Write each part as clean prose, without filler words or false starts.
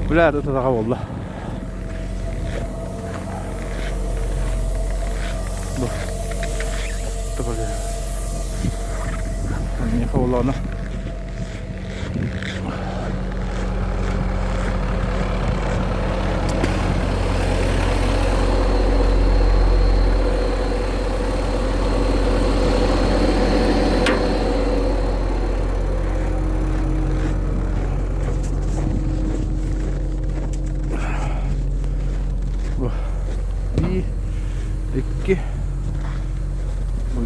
Бля, ытаҕа буолла. Бу. Миэхэ буоллаҕына Биир, икки,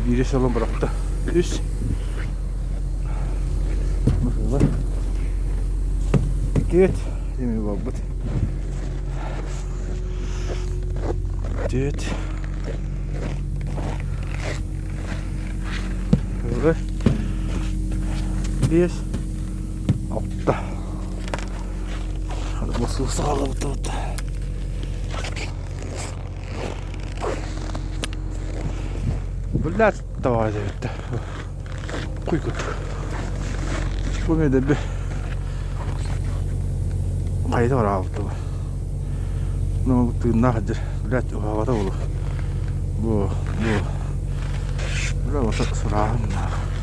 биири салон бырахта. Үс. Быһыылар. Иккиэт, эми буолбут. Түөт. Биэс. Алта. Бу Блядь, давай диэбиттэ. Куй курдук. Бу медэби хайда бараабыт Ну, тыыннаах дьэ, блядь, уһаабата буолуо. Бу, бу. Бля, вот сурааһын наах.